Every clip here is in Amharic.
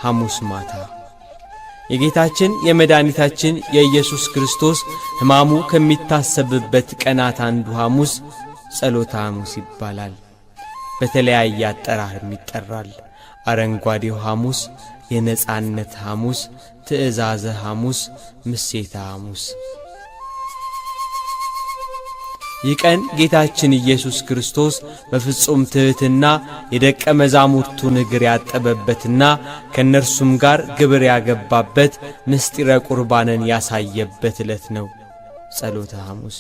ሐሙስ ማታ የጌታችን የመድኃኒታችን የኢየሱስ ክርስቶስ ሕማሙ ከሚታሰብበት ቀናት አንዱ ሐሙስ ጸሎተ ሐሙስ ይባላል። በተለያየ አጠራርም ይጠራል። አረንጓዴው ሐሙስ፣ የነጻነት ሐሙስ፣ ትእዛዘ ሐሙስ፣ ምሴተ ሐሙስ። ይህ ቀን ጌታችን ኢየሱስ ክርስቶስ በፍጹም ትሕትና የደቀ መዛሙርቱን እግር ያጠበበትና ከእነርሱም ጋር ግብር ያገባበት ምስጢረ ቁርባንን ያሳየበት ዕለት ነው። ጸሎተ ሐሙስ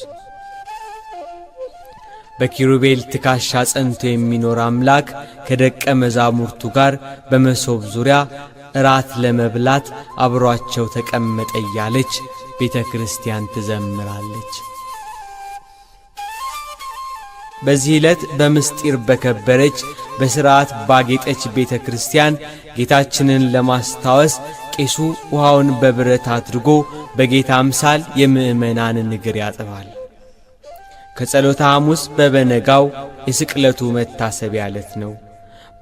በኪሩቤል ትከሻ ጸንቶ የሚኖር አምላክ ከደቀ መዛሙርቱ ጋር በመሶብ ዙሪያ እራት ለመብላት አብሯቸው ተቀመጠ እያለች ቤተ ክርስቲያን ትዘምራለች። በዚህ ዕለት በምስጢር በከበረች በሥርዓት ባጌጠች ቤተ ክርስቲያን ጌታችንን ለማስታወስ ቄሱ ውሃውን በብረት አድርጎ በጌታ አምሳል የምእመናንን እግር ያጥባል። ከጸሎተ ሐሙስ በበነጋው የስቅለቱ መታሰቢያ ዕለት ነው።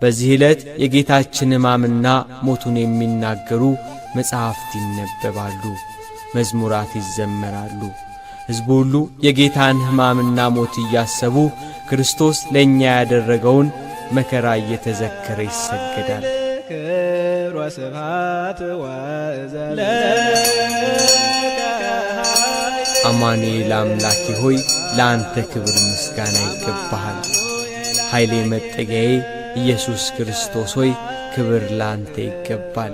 በዚህ ዕለት የጌታችን ሕማምና ሞቱን የሚናገሩ መጻሕፍት ይነበባሉ፣ መዝሙራት ይዘመራሉ። ሕዝቡ ሁሉ የጌታን ሕማምና ሞት እያሰቡ ክርስቶስ ለእኛ ያደረገውን መከራ እየተዘከረ ይሰገዳል። ክብር ወስብሐት ወዘ አማኑኤል አምላኬ ሆይ ለአንተ ክብር ምስጋና ይገባሃል። ኃይሌ መጠጊያዬ ኢየሱስ ክርስቶስ ሆይ ክብር ለአንተ ይገባል።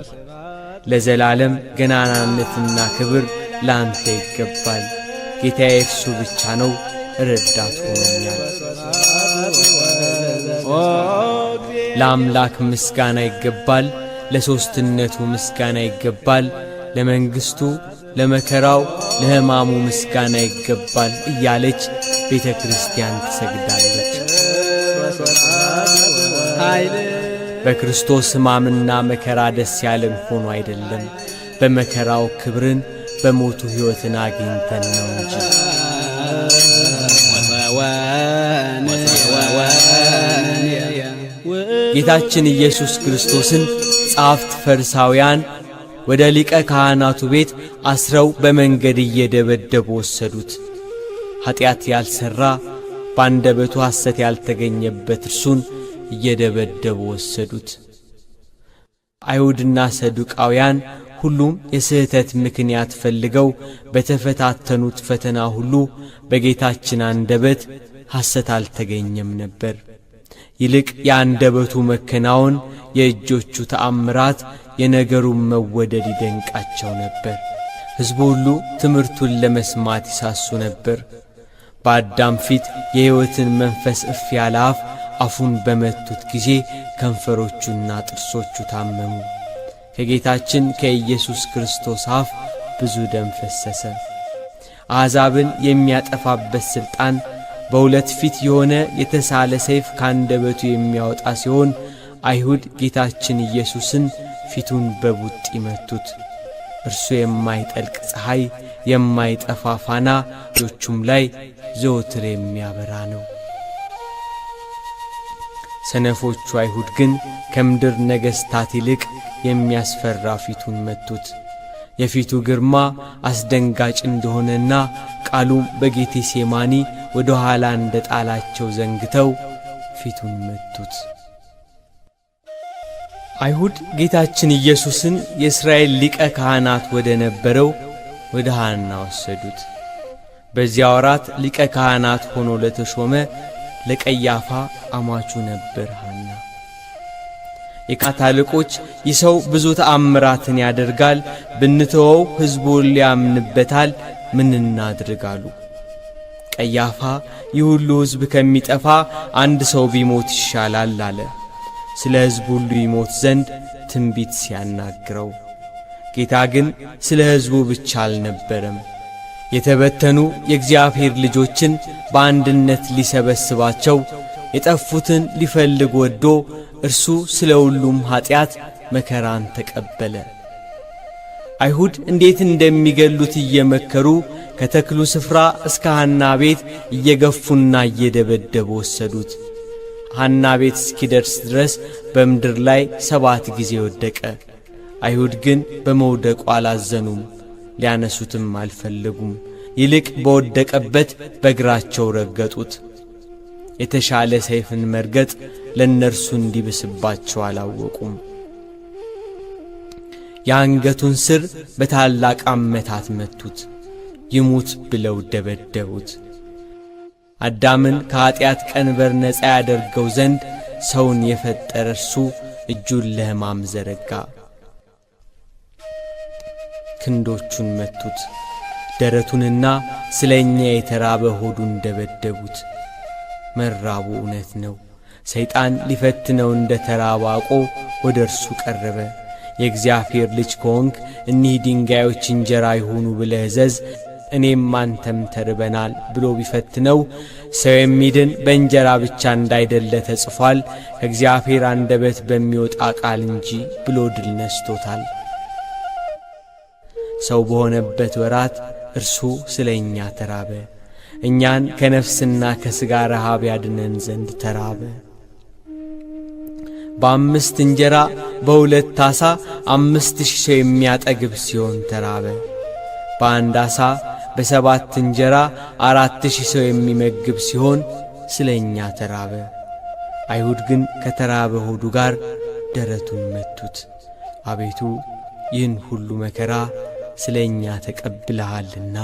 ለዘላለም ገናናነትና ክብር ለአንተ ይገባል። ጌታዬ እርሱ ብቻ ነው፣ ረዳት ሆኖኛል። ለአምላክ ምስጋና ይገባል፣ ለሦስትነቱ ምስጋና ይገባል፣ ለመንግሥቱ፣ ለመከራው፣ ለሕማሙ ምስጋና ይገባል እያለች ቤተ ክርስቲያን ትሰግዳለች። በክርስቶስ ሕማምና መከራ ደስ ያለን ሆኖ አይደለም፣ በመከራው ክብርን በሞቱ ሕይወትን አግኝተን ነው እንጂ። ጌታችን ኢየሱስ ክርስቶስን ጸሐፍት ፈሪሳውያን ወደ ሊቀ ካህናቱ ቤት አስረው በመንገድ እየደበደቡ ወሰዱት። ኀጢአት ያልሠራ በአንደበቱ ሐሰት ያልተገኘበት እርሱን እየደበደቡ ወሰዱት። አይሁድና ሰዱቃውያን ሁሉም የስህተት ምክንያት ፈልገው በተፈታተኑት ፈተና ሁሉ በጌታችን አንደበት ሐሰት አልተገኘም ነበር። ይልቅ የአንደበቱ መከናወን፣ የእጆቹ ተአምራት፣ የነገሩን መወደድ ይደንቃቸው ነበር። ሕዝቡ ሁሉ ትምህርቱን ለመስማት ይሳሱ ነበር። በአዳም ፊት የሕይወትን መንፈስ እፍ ያለ አፍ አፉን በመቱት ጊዜ ከንፈሮቹና ጥርሶቹ ታመሙ። ከጌታችን ከኢየሱስ ክርስቶስ አፍ ብዙ ደም ፈሰሰ። አሕዛብን የሚያጠፋበት ሥልጣን በሁለት ፊት የሆነ የተሳለ ሰይፍ ካንደበቱ የሚያወጣ ሲሆን አይሁድ ጌታችን ኢየሱስን ፊቱን በቡጢ መቱት። እርሱ የማይጠልቅ ፀሐይ፣ የማይጠፋ ፋና ልጆቹም ላይ ዘወትር የሚያበራ ነው። ሰነፎቹ አይሁድ ግን ከምድር ነገሥታት ይልቅ የሚያስፈራ ፊቱን መቱት። የፊቱ ግርማ አስደንጋጭ እንደሆነና ቃሉም በጌቴሴማኒ ወደ ኋላ እንደ ጣላቸው ዘንግተው ፊቱን መቱት። አይሁድ ጌታችን ኢየሱስን የእስራኤል ሊቀ ካህናት ወደ ነበረው ወደ ሐና ወሰዱት። በዚያ ወራት ሊቀ ካህናት ሆኖ ለተሾመ ለቀያፋ አማቹ ነበር ሐና። የካህናት አለቆች ይህ ሰው ብዙ ተአምራትን ያደርጋል፣ ብንተወው ሕዝቡን ሊያምንበታል፣ ምን እናድርግ አሉ። ቀያፋ ይህ ሁሉ ሕዝብ ከሚጠፋ አንድ ሰው ቢሞት ይሻላል አለ። ስለ ሕዝቡ ሁሉ ይሞት ዘንድ ትንቢት ሲያናግረው፣ ጌታ ግን ስለ ሕዝቡ ብቻ አልነበረም። የተበተኑ የእግዚአብሔር ልጆችን በአንድነት ሊሰበስባቸው የጠፉትን ሊፈልግ ወዶ እርሱ ስለ ሁሉም ኀጢአት መከራን ተቀበለ። አይሁድ እንዴት እንደሚገሉት እየመከሩ ከተክሉ ስፍራ እስከ ሐና ቤት እየገፉና እየደበደቡ ወሰዱት። ሐና ቤት እስኪደርስ ድረስ በምድር ላይ 7 ጊዜ ወደቀ። አይሁድ ግን በመውደቁ አላዘኑም፣ ሊያነሱትም አልፈለጉም። ይልቅ በወደቀበት በእግራቸው ረገጡት። የተሻለ ሰይፍን መርገጥ ለእነርሱ እንዲብስባቸው አላወቁም። የአንገቱን ስር በታላቅ አመታት መቱት፣ ይሙት ብለው ደበደቡት። አዳምን ከኀጢአት ቀንበር ነፃ ያደርገው ዘንድ ሰውን የፈጠረ እርሱ እጁን ለሕማም ዘረጋ። ክንዶቹን መቱት፣ ደረቱንና ስለ እኛ የተራበ ሆዱን ደበደቡት። መራቡ እውነት ነው። ሰይጣን ሊፈትነው እንደ ተራበ አውቆ ወደ እርሱ ቀረበ። የእግዚአብሔር ልጅ ከሆንክ እኒህ ድንጋዮች እንጀራ ይሁኑ ብለህ እዘዝ፣ እኔም አንተም ተርበናል ብሎ ቢፈትነው ሰው የሚድን በእንጀራ ብቻ እንዳይደለ ተጽፏል፣ ከእግዚአብሔር አንደበት በሚወጣ ቃል እንጂ ብሎ ድል ነስቶታል። ሰው በሆነበት ወራት እርሱ ስለ እኛ ተራበ። እኛን ከነፍስና ከሥጋ ረሃብ ያድነን ዘንድ ተራበ። በ5 እንጀራ በ2 ዓሣ 5000 ሰው የሚያጠግብ ሲሆን ተራበ። በአንድ ዓሣ በ7 እንጀራ 4000 ሰው የሚመግብ ሲሆን ስለ እኛ ተራበ። አይሁድ ግን ከተራበ ሆዱ ጋር ደረቱን መቱት። አቤቱ ይህን ሁሉ መከራ ስለ እኛ ተቀብለሃልና